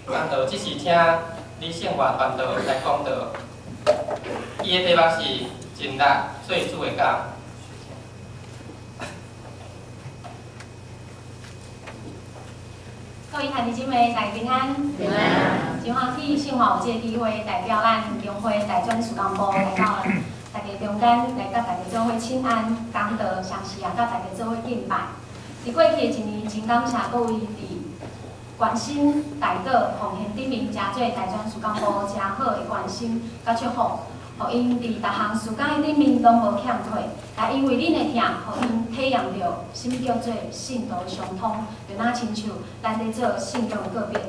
讲道，这是請李勝華傳道來講道。伊的題目是盡力做主的工。各位兄弟姊妹，大家平安。平安。真歡喜，勝華有這個機會，代表咱中會大專事工部來到大家中間，來佮大家做伙請安講道，同時也佮大家做伙敬拜。佇過去的一年，真感謝各位佇關心代禱奉獻頂面，誠濟大專事工部誠好的關心佮祝福，予𪜶佇逐項事工的頂面攏無欠缺。也因為恁的疼，予𪜶體驗著啥物叫做信徒相通，就若親像咱咧做信仰告白，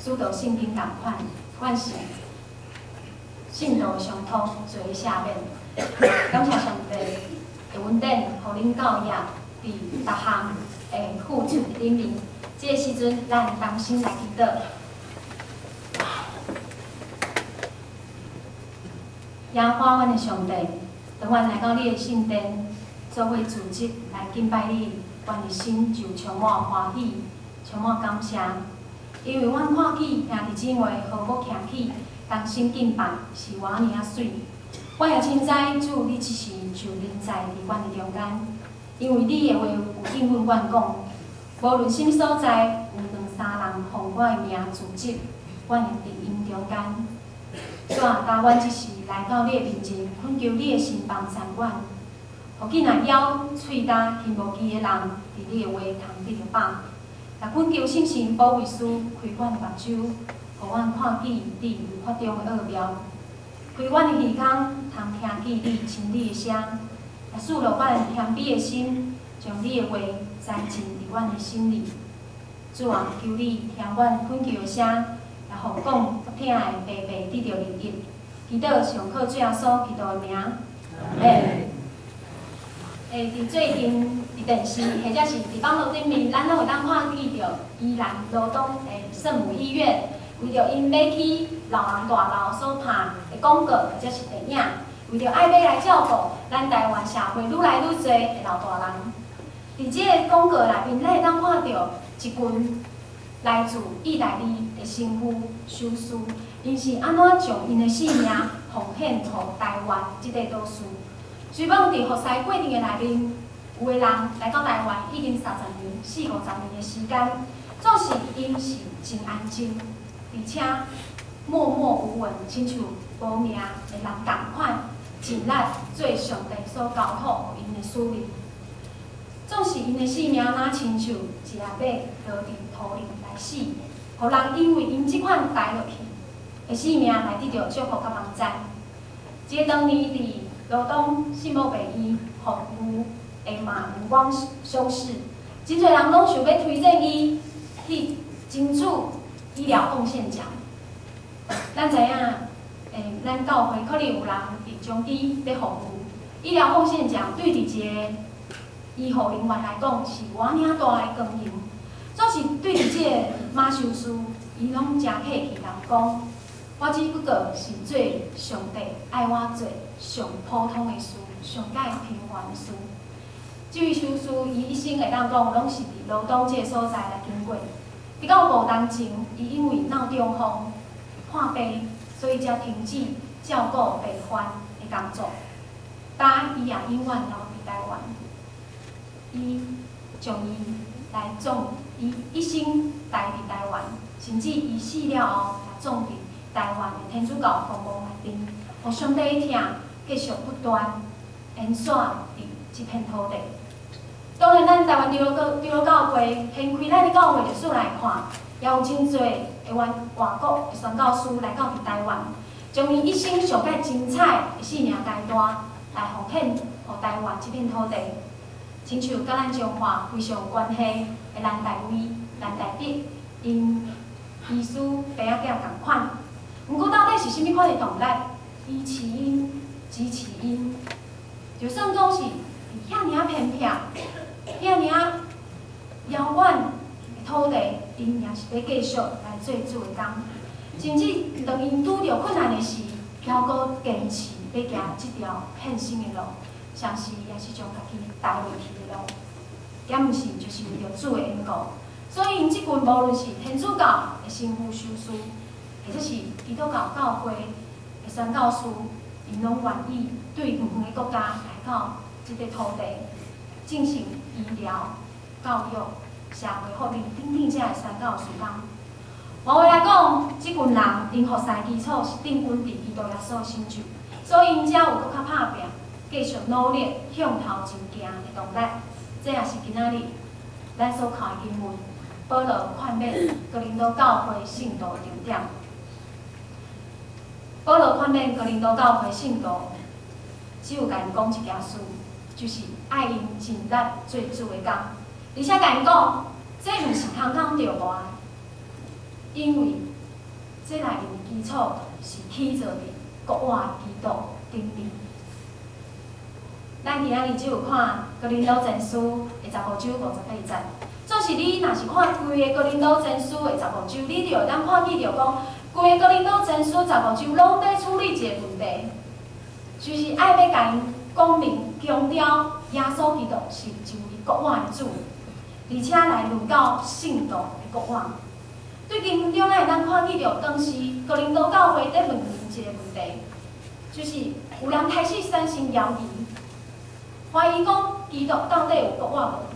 使徒信經仝款，阮是信徒相通，罪赦免。感謝上帝的恩典，予恁教業佇逐項的付出頂面。這個時陣，咱同心來祈禱。耶和華，阮的上帝，當阮來到你的聖殿，做伙組織來敬拜你，阮的心就充滿歡喜，充滿感謝。因為阮看見兄弟姊妹和睦徛起，同心敬拜，是偌爾仔媠。我也深知主，你這時就臨在佇阮的中間，因為你的話有應允阮講，無論啥物所在，有兩三人奉我的名聚集，阮會佇𪜶中間。主啊，當阮這時來到你的面前，懇求你的神幫助阮，予囡仔枵、喙焦、聽無記的人，佇你的話通得著飽。也懇求聖神保惠師開阮的目睭，予阮看見你律法中的奧妙，開阮的耳孔，通聽見你真理的聲，也賜予阮謙卑的心，將你的話栽種佇阮的心裡。主啊，求你聽阮懇求的聲，也予講佮聽的白白得著利益。祈禱上靠主耶穌基督的名。阿們。佇最近佇電視或者是佇網路頂面，咱攏會當看見著宜蘭羅東的聖母醫院，為著𪜶欲起老人大樓所拍的廣告或者是電影，為著愛欲來照顧咱台灣社會愈來愈濟的老大人。佇這个廣告內面，咱會當看著一群來自義大利的神父修士，𪜶是按怎將𪜶的性命奉獻予台灣這塊島嶼。雖罔佇服侍過程的內面，有的人來到台灣已經30年、四五十年的時間，總是𪜶是真安靜，而且默默無聞，親像無名的人仝款，盡力做上帝所交託予𪜶的使命。總是𪜶的性命，若親像一粒馬落佇土裡來死，予人因為𪜶這款待落去的性命來得著祝福佮幫助。這個當年佇羅東聖母病院服務的馬文光修士，真濟人攏想欲推薦伊去爭取醫療貢獻獎。咱知影，咱教會可能有人佇長期咧服務，醫療貢獻獎對佇一個醫護人員來講是偌爾大的光榮。總是對佇這個馬修士，伊攏誠客氣人講，我只不過是做上帝愛我做上普通的事，上蓋平凡的事。這位修士，伊一生會當講，攏是佇羅東這个所在來經過。佇到5年前，伊因為腦中風破病，所以才停止照顧病患的工作。但伊也永遠留佇台灣。伊將伊來葬，伊一生待佇台灣，甚至伊死了後，也葬佇台灣的天主教公墓內面，予上帝的疼繼續不斷延續佇這片土地。當然，咱台灣長老教會掀開咱的教會歷史來看，也有真濟的外國的宣教師來到佇台灣，將𪜶一生上蓋精彩的生命階段來奉獻予台灣這片土地。親像佮咱彰化非常有關係的蘭大威、蘭大德，𪜶醫師爸仔囝仝款。毋過到底是啥物款的動力支持𪜶、支持𪜶？就算講是佇遐爾仔偏僻、遐爾仔遙遠的土地，𪜶也是欲繼續來做主的工。甚至當𪜶拄著困難的時，猶閣堅持欲行這條獻身的路，同時也是將家己投入去的路。敢毋是就是為著主的緣故，所以，𪜶這群無論是天主教的神父修士，或者是基督教教會的宣教師，𪜶攏願意對遠遠的國家來到這個土地進行醫療、教育、社會福利等等這个宣教事工。換話來講，這群人𪜶服侍基礎是奠穩佇基督耶穌的成就，所以𪜶才有閣較拍拚，繼續努力向頭前行的動力。這也是今仔日咱所看的經文，保羅勸勉哥林多教會信徒的重點。保羅勸勉哥林多教會信徒，只有共𪜶講一件事，就是愛𪜶盡力做主的工，而且共𪜶講，這毋是空空著無的，因為這內面的基礎是起造佇國外的基督頂面。咱今仔日只有看哥林多前書的15章58節。總是你若是看規个哥林多前書的十五章，你就會當看見著講，規个哥林多前書十五章攏佇處理一个問題，就是愛欲共𪜶講明強調耶穌基督是一位國外的主，而且來論到聖徒的國我。對經文中咱會當看見著當時哥林多教會佇問一个問題，就是有人開始產生猶疑，懷疑講基督到底有國我無？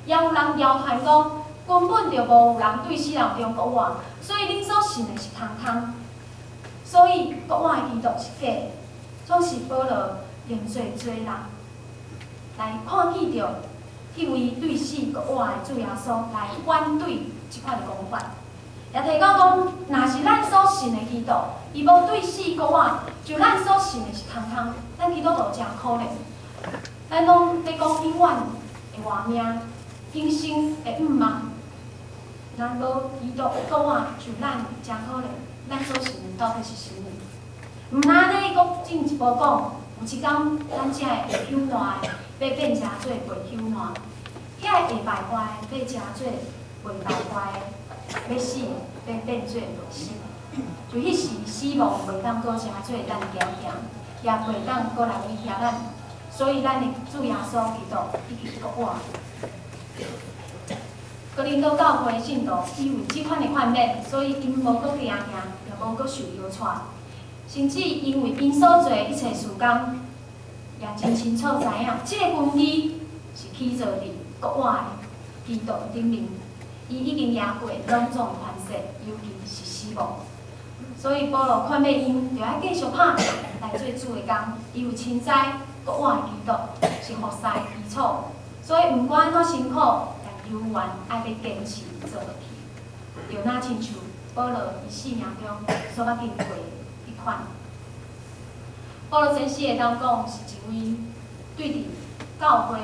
也有人謠傳講，根本就無有人對死人中復活，所以恁所信的是空空。所以國我的基督是假的，總是保羅用濟濟人來看見著彼位對死復活的主耶穌來反對這款的講法，也提到講，若是咱所信的基督，伊無對死復活，就咱所信的是空空，咱基督徒誠可憐，咱攏咧講永遠會活命。永生的向望，若無基督的復活，就咱誠可憐。咱所信的到底是啥物？毋但按呢，閣進一步講，有一天，咱這个會朽爛的，欲變成做袂朽爛；遐個會敗壞的，欲成做袂敗壞的；欲死的，欲變做袂死。就彼時，死亡袂當閣成做咱的驚嚇，也袂當閣來威脅咱。所以，咱的主耶穌基督已經復活。哥林多教會信徒因為這款的勸勉，所以𪜶無閣驚嚇，也無閣受搖掣，甚至因為𪜶所做的一切事工，也真清楚知影，這个根基是起造佇國外的基督頂面，伊已經贏過種種權勢，尤其是死亡。所以保羅勸勉𪜶，著愛繼續拍拚來做主的工，因為深知國外的基督是服侍的基礎，所以毋管按怎辛苦，但猶原愛欲堅持做落去，就若親像保羅伊生命中所捌經過彼款。保羅前書會當講是一位對佇教會，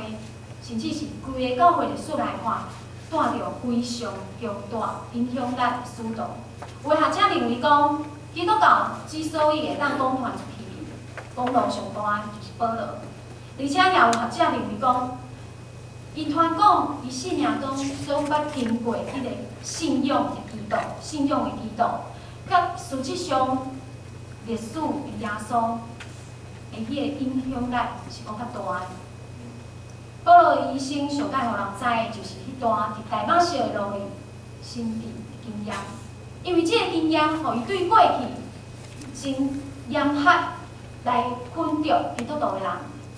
甚至是規個教會歷史來看，帶著非常強大影響力的使徒。有的學者認為講，基督教之所以會當廣傳出去，功勞上大的就是保羅。而且也有學者認為講，伊傳講伊生命中所捌經過彼个信仰的基督，信仰的基督，佮實質上歷史的耶穌的彼个影響力是閣較大的。保羅伊一生上蓋予人知的，就是彼段佇大馬色的路裡神秘的經驗，因為這个經驗，予伊對過去真嚴苛來捆著基督徒的人，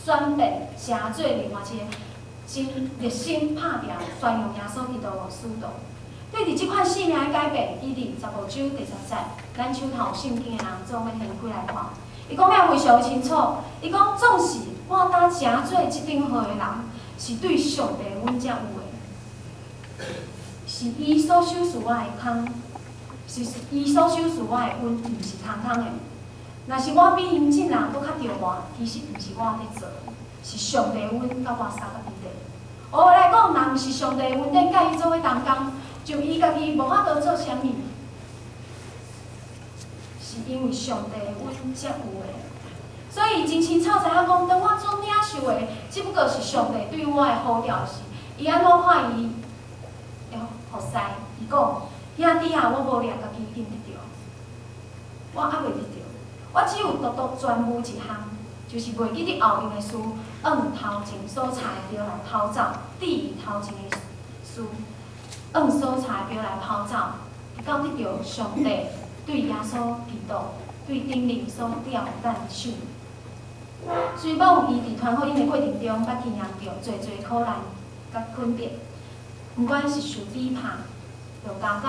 轉變成做另外一个真熱心拍拚宣揚耶穌基督的使徒。對佇這款生命的改變，伊佇15章第10節，咱手頭有聖經的人做伙掀開來看，伊講了非常清楚。伊講總是我當成做這等號的人，是對上帝阮才有的，是伊所賞賜我的空，是伊所賞賜我的恩，毋是空空的。若是我比𪜶眾人閣較著活，其實毋是我佇做，是上帝恩佮我相佮佇咧。換話來講，若毋是上帝恩典佮伊做伙同工，就伊家己無法度做啥物。是因為上帝的恩才有的，所以真清楚知影講，當我所領受的，只不過是上帝對我的呼召時，伊按怎看伊的服侍？伊講，兄弟啊，我無掠家己已經得著，我猶未得著，我只有獨獨專務一項，就是袂記得後面的事，按頭前所差的著來逃走，至於頭前的事，按所查的表來跑走，直到得著上帝對耶穌基督對頂面所吊咱的手。雖罔伊佇傳福音的過程中，捌經驗著濟濟苦難佮困迫，毋管是受逼迫、著監獄、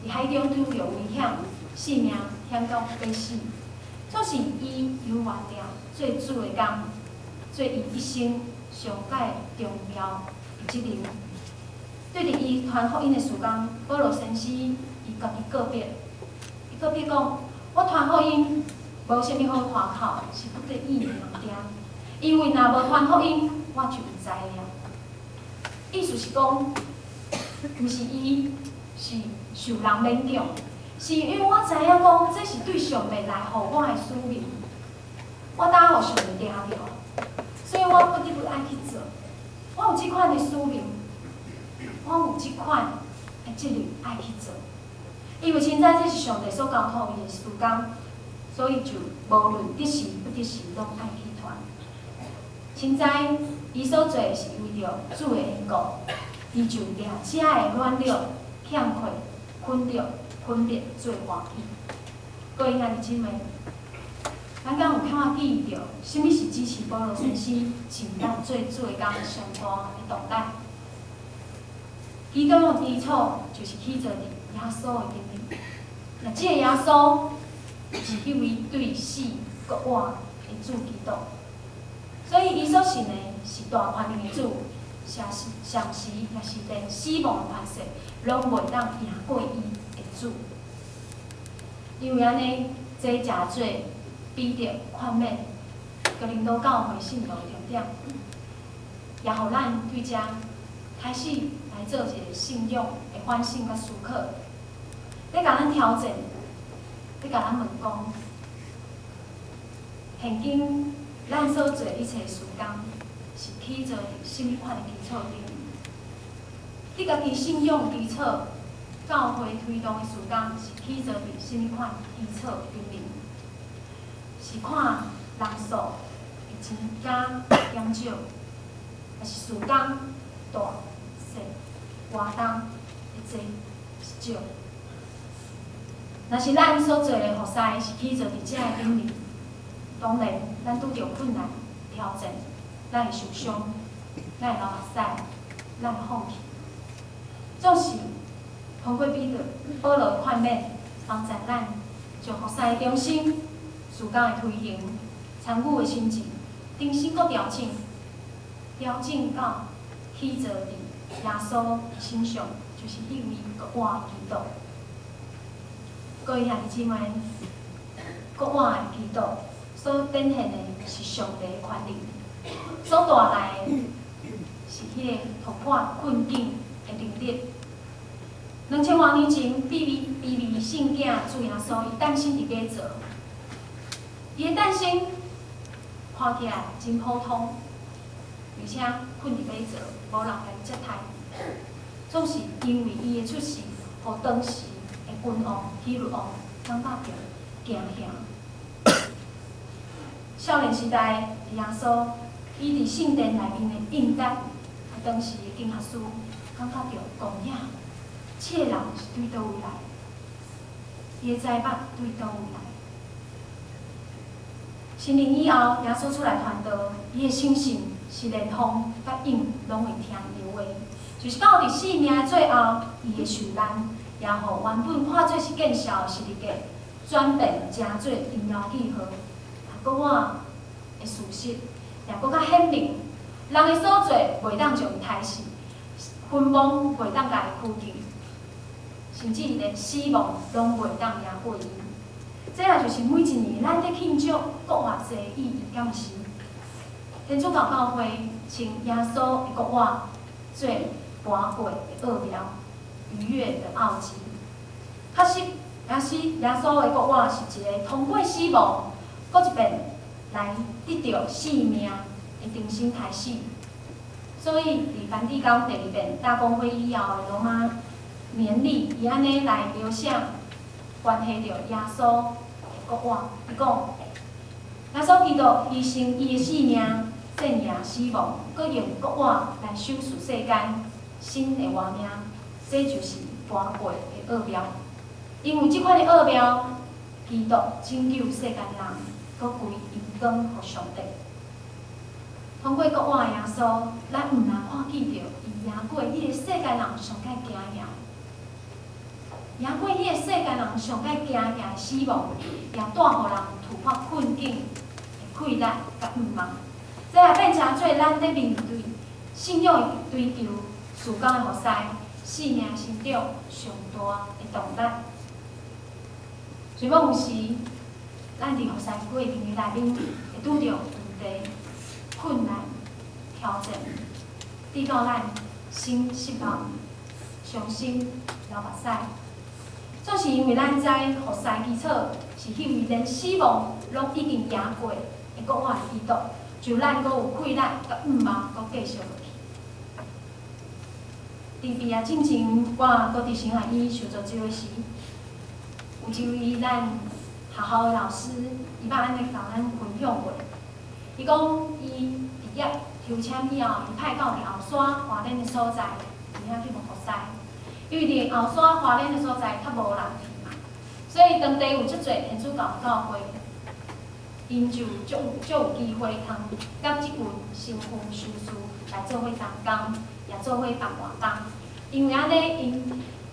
佇海中拄著危險、性命險到欲死，總是伊猶原定做主的工，做伊一生上蓋重要的責任。對佇伊傳福音的事工，保羅先生伊家己告別，伊告別講：我傳福音無啥物好誇口，是不得已而定。因為若無傳福音，我就毋知了。意思是講，毋是伊是受人勉強，是因為我知影講，這是對上帝來予我的使命，我當予上帝定著，所以我不得不愛去做。我有這款的使命，我有這款的責任愛去做。因為深知這是上帝所交託伊的事工，所以就無論得時不得時，攏愛去傳。深知伊所做的是為著主的緣故，伊就掠遮的軟弱、欠缺、困著、分別做歡喜。各位兄弟姊妹，咱敢有看記著，啥物是支持保羅先生盡力做主的工上大的動力？其中的基礎就是起做佇耶穌的頂面。若這個耶穌是彼位對死閣活的主基督，所以伊所信的是大權能的主，啥時、啥時也是連死亡的權勢，攏袂當贏過伊的主。因為按呢，這誠做彼得勸勉哥林多教會信徒的重點，也予咱對遮開始來做一個信仰的反省佮思考，欲共咱挑戰，欲共咱問講，現今咱所做一切事工，是起做佇啥物款的基礎頂？你家己信仰基礎，教會推動的事工是起做佇啥物款基礎頂面？是看人數會增加減少，抑是事工大細活動會濟是少？若是咱所做的服侍是起做佇遮的頂面，當然咱拄著困難挑戰，咱會受傷，咱會流目屎，咱會放棄。總是通過彼得、保羅的勸勉，幫助咱將服侍的中心、事工的推行、參與的心志，重新閣調整，調整到起做佇耶穌身上，就是彼位閣活的基督。各位兄弟姊妹，閣活的基督所展現的是上帝的權能，所帶來的是彼個突破困境的能力。2000外年前，卑微卑微聖囝主耶穌伊誕生佇馬槽，伊的誕生看起來真普通，而且睏佇馬槽，無人共伊接待。總是因為伊的出世，予當時的君王希律王感覺著驚嚇。少年時代的耶穌，伊佇聖殿內面的應答，當時的經學師感覺著講呀，這個人是對佗位來？伊的才捌對佗位來？成年以後，耶穌出來傳道，伊的相信是連風佮湧攏會聽伊的話，就是到佇生命的最後，伊的受難，也予原本看做是見笑的十字架，轉變成做榮耀記號，也閣活的事實，也閣較顯明。人的所做袂當將伊刣死，墳墓袂當共伊拘禁，甚至連死亡攏袂當贏過伊。這也就是每一年咱佇慶祝復活節的意義，敢毋是？天主教教會稱耶穌的復活做跋過的奧妙，逾越的奧蹟。確實，也是耶穌的復活是一個通過死亡，閣一遍來得著生命的重新開始。所以，佇梵蒂岡第二遍大公會議以後的羅馬年曆，伊按呢來描寫關係著耶穌的復活。伊講，耶穌基督犧牲伊的性命，戰贏死亡，閣用復活來賞賜世間新的活命。這就是跋過的奧妙。因為這款的奧妙，基督拯救世間人，閣歸榮光予上帝。通過國外的耶穌，咱毋但看見著伊贏過彼個世間人上蓋驚嚇，贏過彼個世間人上蓋驚嚇的死亡，也帶予人突破困境的氣力佮向望。這也變成做咱咧面對信仰的追求、事工的服侍、生命成長上大的動力。雖罔有時，咱佇服侍過程的內面會拄著問題、困難、挑戰，直到咱心失望、傷心、流目屎。總是因為咱知服侍基礎是彼位連死亡攏已經贏過的國外基督，就咱閣有氣力佮向望，閣繼續落去。佇畢業進前，我閣佇神學院受做這時，有一位咱學校的老師，伊捌按呢共咱分享過。伊講伊畢業抽籤以後，伊派到佇後山花蓮的所在，佇遐去服侍。因為佇後山花蓮的所在較無人去嘛，所以當地有足濟天主教教會，𪜶就足有機會通佮這群神父修士來做伙同工，也做伙辦活動。因為按呢，𪜶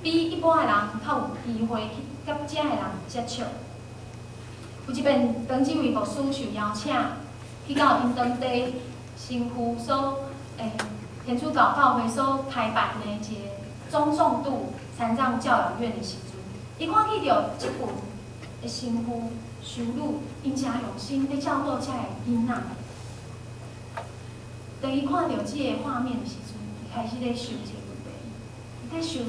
比一般的人較有機會去佮遮的人接觸。有一遍，當這位牧師受邀請去到𪜶當地神父所天主教教會所開辦的一個中重度殘障教養院的時陣，伊看見著這群的神父修女，𪜶誠用心咧照顧遮的囡仔。當伊看著這個畫面的時陣，伊開始咧想一個問題，伊咧想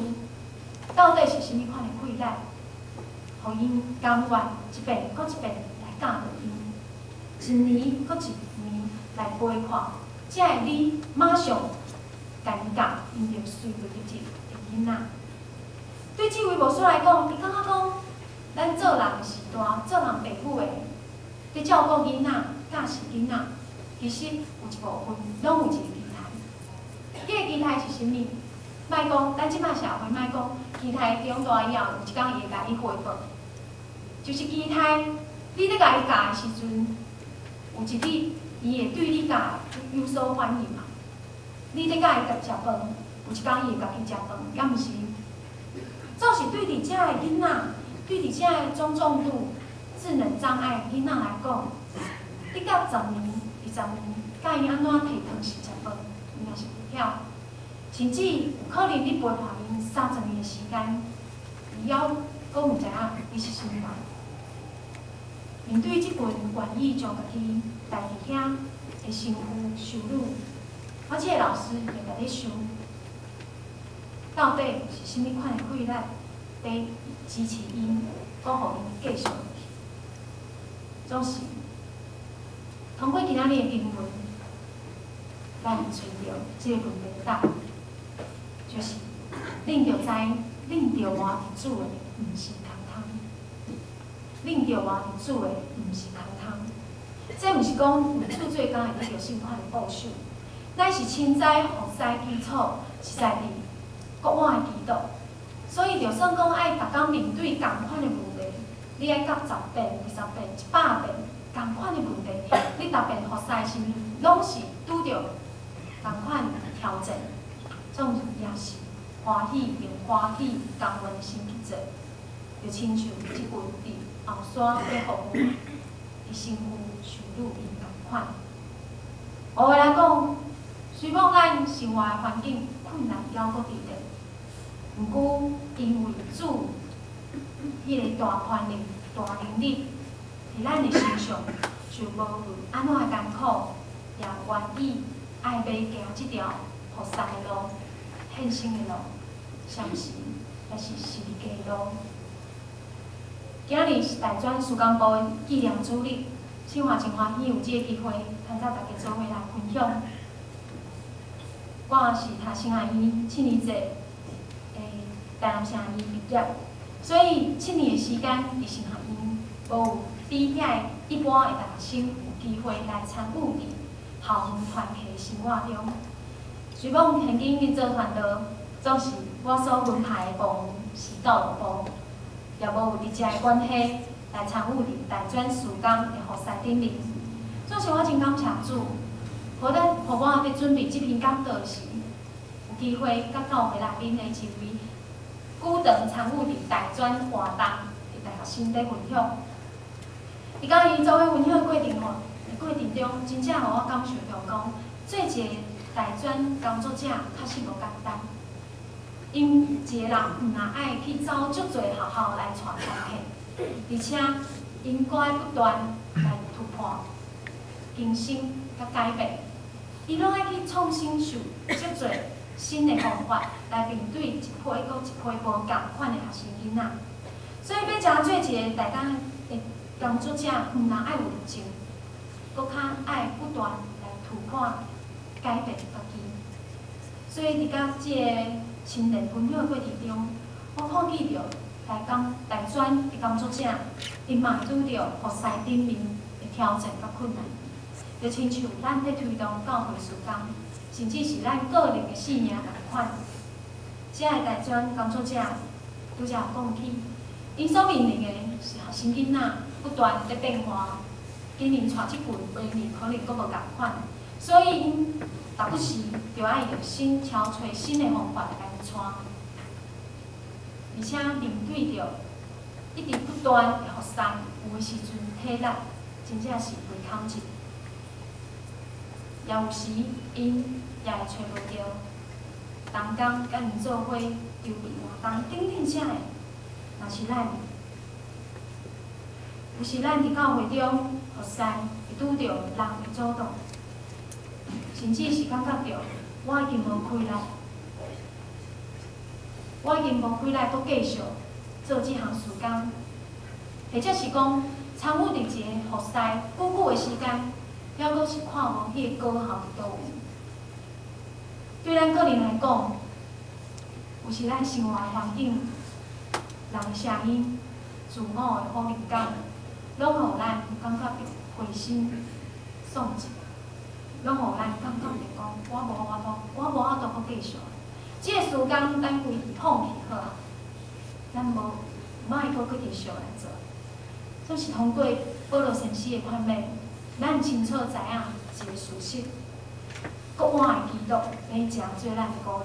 到底是啥物款的氣力，予𪜶甘願一遍閣一遍來教導𪜶，一年閣一年來陪伴，才會你馬上共𪜶教，𪜶就隨袂入的囡仔。對這位牧師來講，伊感覺講，咱做人的時代，做人父母的，佇照顧囡仔、教示囡仔，其實有一部分攏有一個期待。彼個期待是啥物？莫講，咱這擺社會莫講，期待長大以後，有一工伊會共你回報。就是期待，你咧共伊教的時陣，有一日伊會對你教有所反應嘛？你咧教伊食飯，有一工伊會家己食飯，敢毋是？總是對佇遮的囡仔，對佇遮的中重度智能障礙囡仔來講，你教10年、20年，教𪜶按怎提湯匙食飯，𪜶也是袂曉。甚至有可能你陪伴𪜶30年的時間，伊猶閣毋知影你是啥物人。面對這群願意將家己帶佇遐的神父、修女，我這個老師就佇咧想，到底是啥物款的氣力，佇支持𪜶，閣予𪜶繼續落去。總是通過今仔日的經文，咱會揣著這個問題答案，就是恁著知，恁著活佇主的，毋是空空。恁著活佇主的，毋是空空。這毋是講為主做工會得著啥物款的報酬，咱是深知服侍基礎是在佇國外的基督，所以就算講愛逐工面對仝款的問題，你愛教10遍、20遍、100遍仝款的問題，你逐遍服侍的時陣，攏是拄著仝款挑戰，總也是歡喜用歡喜甘願的心去做，就親像這群佇後山咧服務的神父、修女𪜶仝款。換話來講，雖講咱生活的環境困難猶閣佇咧，毋過因為主彼個大權力、大能力佇咱的身上，就無論按怎的艱苦，也願意愛欲行這條服侍的路、獻身的路，甚至也是十字架的路。今日是大專事工部的紀念主日，小華真歡喜有這個機會，通佮大家做伙來分享。我是讀神學院七年制的台南神學院畢業，所以7年的時間佇神學院，無有比遐一般的大學生有機會來參與佇校園團體的生活中。雖講現今去做傳道，總是我所分派的部門是教導部，也無有直接的關係來參與佇大專事工的服侍頂面。總是我真感謝主，予咱予我佇準備這篇講道時，有機會佮教會內面的一位久長參與佇大專活動的大學生佇分享。伊佮伊做伙分享的過程吼，過程中真正予我感受著講，做一个大專工作者確實無簡單。𪜶一个人毋但愛去走足濟學校來帶團體，而且𪜶閣愛不斷來突破、更新佮改變。伊攏愛去創新想足濟新的方法來面對一批閣一批無仝款的學生囡仔。所以欲成做一个大專的工作者，毋但愛有熱情，閣較愛不斷來突破、改變家己。所以佇佮這个青年分享的過程中，我看見著大工大專的工作者，𪜶嘛會拄著服侍頂面的挑戰佮困難。就親像咱佇推動教會事工，甚至是咱個人的生命仝款，遮个大專工作者拄才有講起，𪜶所面臨的是學生囡仔不斷佇變化，今年帶這群，明年可能閣無仝款，所以𪜶逐不時就愛用新巧揣新的方法來共𪜶帶，而且面對著一直不斷的服侍，有的時陣體力真正是袂堪入，也有時𪜶也會揣無著同工佮𪜶做伙籌備活動等等遮的，若是咱，有時咱佇教會中服侍，會拄著人的阻擋，甚至是感覺著我已經無氣力，我已經無氣力閣繼續做這項事工，或者是講參與佇一个服侍久久的時間，猶閣是看無彼个果效佇佗位。對咱個人來講，有時咱生活環境、人的聲音、自我的否定感，攏予咱感覺著灰心喪志，攏予咱感覺著講，我無法度，我無法度閣繼續。這个事工咱規氣放棄好啊，咱無毋愛閣繼續來做。總是通過保羅先生的勸勉，咱清楚知影一个事實：國外的基督欲成做咱的鼓勵。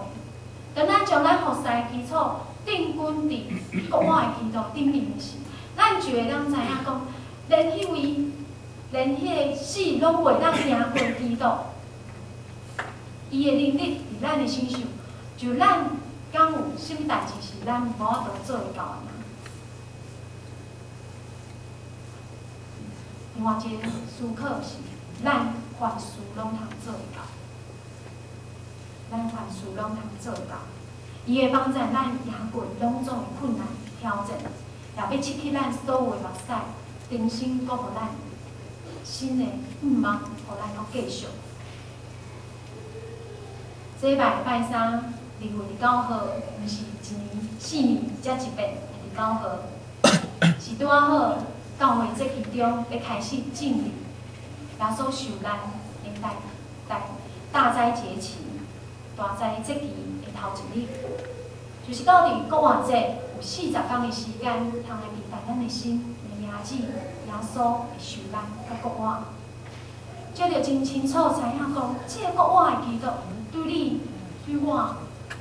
當咱將咱服侍的基礎定根佇國外的基督頂面的時，咱就會當知影講，連彼位，連彼个死攏袂當贏過基督。伊的能力佇咱的身上，就咱敢有啥物代誌是咱無法度做會到的嗎？另外一个思考是，咱凡事攏通做會到，咱凡事攏通做會到。伊會幫助咱贏過攏總的困難挑戰，也欲拭去咱所有的目屎，重新閣予咱新的向望，予咱閣繼續。這擺拜三2月29號，毋是一年4年才一遍的29號，是拄仔好教會節期中欲開始進入耶穌受難的大大大齋節期，大齋節期的頭一日，就是到佇復活節有40工的時間，通來期待咱的心的迎接耶穌的受難佮復活。這就真清楚知影講，這个復活的基督對你、對我、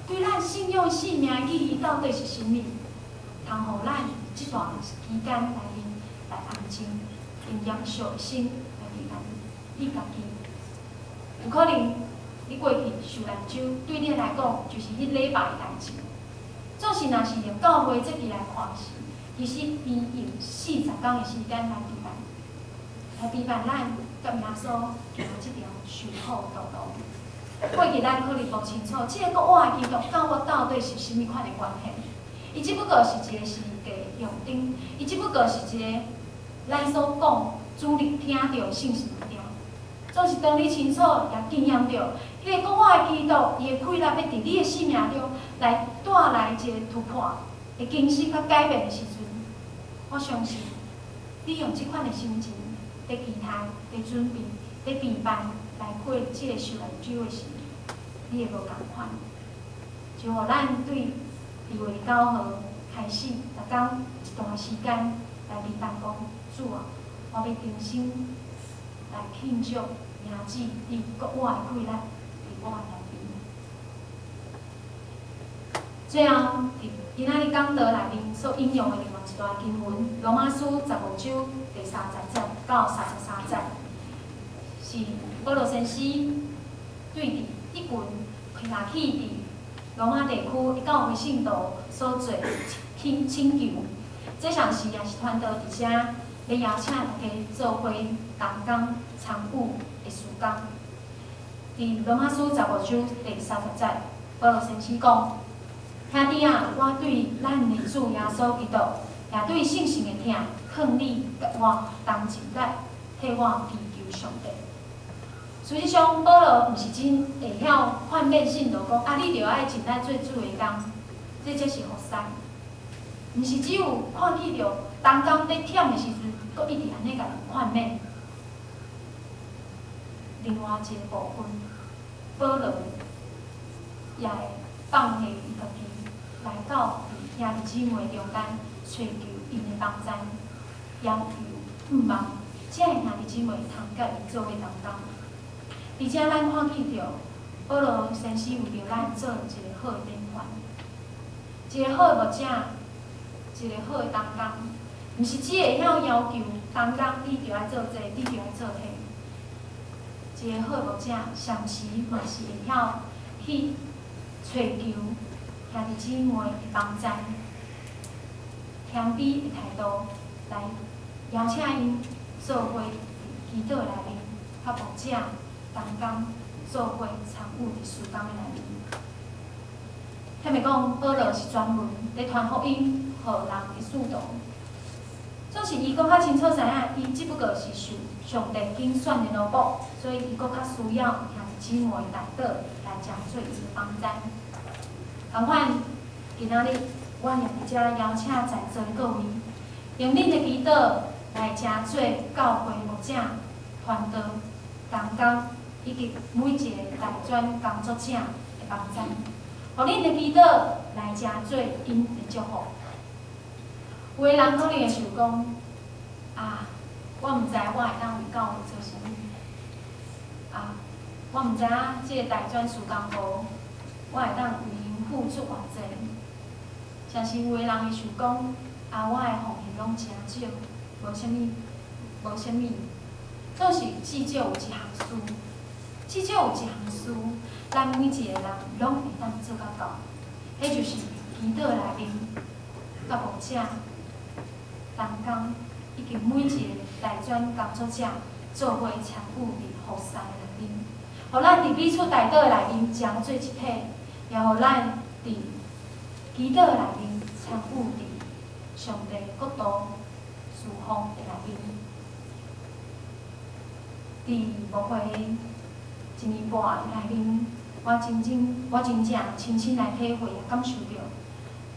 對咱信仰生命的意義到底是啥物？通予咱這段期間內面來安靜，用嚴肅的心來陪伴你家己。有可能你過去受難週對你來講就是彼禮拜的代誌，總是若是用教會節期來看時，其實伊用40工的時間來陪伴，來陪伴咱佮耶穌行這條受苦道路。過去咱可能無清楚，這个國外的基督佮我到底是啥物款的關係？伊只不過是一個十字架象徵，伊只不過是一个咱所講主日聽著的信息物件。總是當你清楚也經驗著，彼个國外的基督，伊的氣力欲佇你的生命中來帶來一个突破、會更新佮改變的時陣，我相信你用這款的心情，佇期待、佇準備、佇備辦來過這个受難週的時，你會無仝款。就予咱對伫29号開始，逐工一段時間來面單講，主啊，我欲重新來慶祝迎主你國外的氣力佇我的內面。最後，佇今仔日講道內面所引用的另外一段經文，羅馬書15章第30節到33節，是保羅先生對佇一群徛起佇羅馬地區的教會信徒所做請求。這上時也是傳道佇遮欲邀請大家做伙同工參與的事工。佇羅馬書15章第30節，保羅先生講：兄弟啊，我對咱的主耶穌基督，也對聖神的疼，勸你佮我同盡力，替我祈求上帝。事實上，保羅毋是真會曉勸勉信徒講啊，你著愛盡力做主的工，這才是服侍。毋是只有看見著同工佇忝的時陣，閣一直按呢共𪜶勸勉。另外一個部分，保羅也會放下伊家己，來到佇兄弟姊妹中間，揣求𪜶的幫贊，要求向望，這个兄弟姊妹通佮伊做伙同工。而且咱看見著保羅先生為著咱做一個好的典範，一個好的牧者，一個好的同工，毋是只會曉要求同工，你著愛做這個，你著愛做彼個。一個好的牧者，常時嘛是會曉去揣求兄弟姊妹的幫贊，謙卑的態度來邀請𪜶做伙佇祈禱內面，佮牧者同工做伙參與佇事工的內面。坦白講，保羅是專門佇傳福音予人的使徒，總是伊閣較清楚知影，伊只不過是受上帝揀選的奴僕，所以伊閣較需要兄弟姊妹代禱來成做伊的幫贊。仝款，今仔日我也佇遮邀請在座的各位，用恁的祈禱來成做教會牧者、傳道、同工以及每一个大專工作者的幫贊，予恁的祈禱來成做𪜶的祝福。有的人可能會想講：啊，我毋知我會當為教會做啥物。啊，我毋知影這个大專事工部，我會當為𪜶付出偌濟。像是有的人會想講：啊，我的奉獻攏誠少，無啥物，無啥物。總是至少有一項事，至少有一項事，咱每一個人攏會當做甲到。彼就是祈禱內面，佮牧者同工以及每一個大專工作者做伙參與佇服侍內面，予咱佇彼此代禱的內面成做一體，也予咱佇祈禱內面參與佇上帝國度事奉的內面。佇牧會一年半內面，我真正親身來體會也感受著，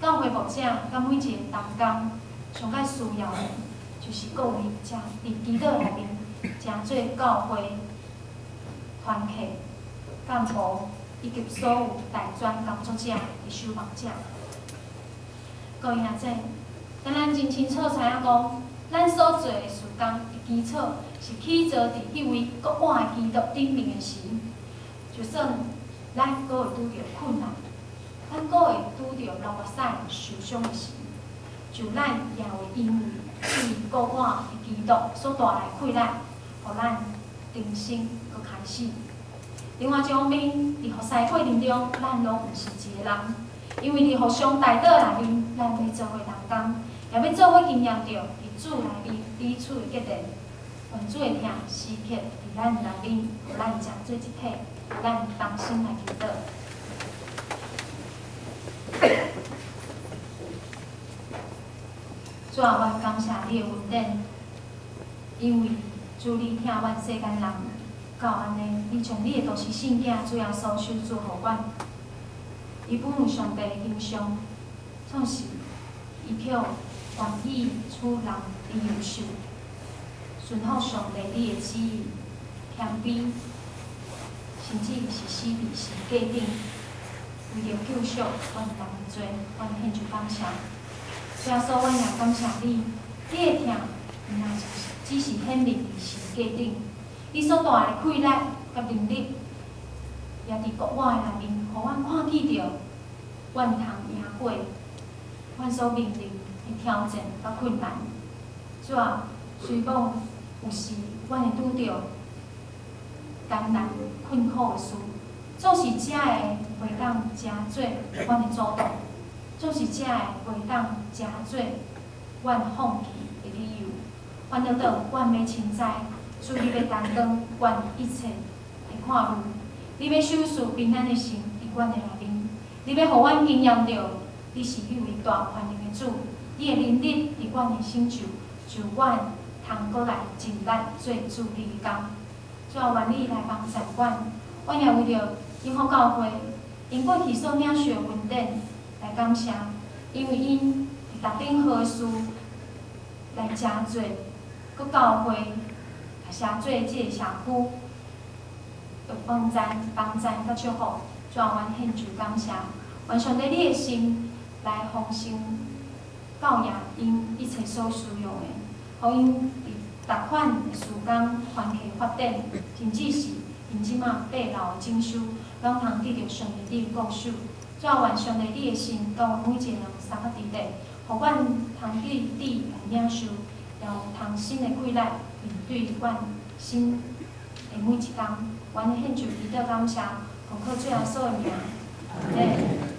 教會牧者佮每一個同工上蓋需要的，就是各位遮佇祈禱內面，成做教會團契幹部以及所有大專工作者的守望者。各位兄姊，當咱真清楚知影講，咱所做的事工的基礎是起造佇彼位國外的基督頂面的時，就算咱閣會拄著困難，咱閣會拄著流目屎受傷的時，就咱也會因為這位國外的基督所帶來的氣力，予咱重新閣開始。另外一方面，佇服侍過程中，咱攏毋是一个人，因為佇互相代禱內面，咱欲做伙同工，也欲做伙經驗著佇主內面彼此的結連。願主的疼時刻佇咱內面，予咱成做一體，予咱同心來祈禱。主啊，阮感謝你的恩典，因為主你疼阮世間人到按呢，你將你的獨生聖子主耶穌賞賜予阮。伊本有上帝的形象，總是伊卻願意處人的優秀，順服上帝你的旨意，謙卑，甚至是死佇十字架頂。為著救贖阮人的罪，阮獻上感謝。主耶穌，阮也感謝你，你的疼，毋若是只是顯明佇十架頂，你所帶來的氣力佮能力，也佇國外內面，予阮看見著，阮通贏過阮所面臨的挑戰佮困難。主啊，雖講有時阮會拄著艱難困苦的事，總是這个袂當成做阮的阻擋，總是這个袂當成做阮放棄的理由。反倒倒，阮欲深知，主你欲擔當阮一切的看慮，你欲賞賜平安的心佇阮的內面，你欲予阮經驗著，你是彼位大權能的主，你的能力佇阮的成就，就阮通閣來盡力做主你的工。主啊，願你來幫助阮，阮也為著永福教會，𪜶過去所領受的恩典來感謝，因為𪜶佇逐等好事來成做，閣教會成做這个社區的幫贊、幫贊佮祝福。主啊，阮獻上感謝，願上帝你的心來豐盛教養𪜶一切所需要的，予𪜶佇逐款的時間團契發展，甚至是𪜶這馬爬樓的整修，攏通得著上帝你的顧守。主啊，願上帝你的心佮阮每一個人相佮佇咧，予阮通得你來領受，也有通新的氣力面對阮新的每一工。阮獻上祈禱感謝，奉靠主耶穌的名，阿們。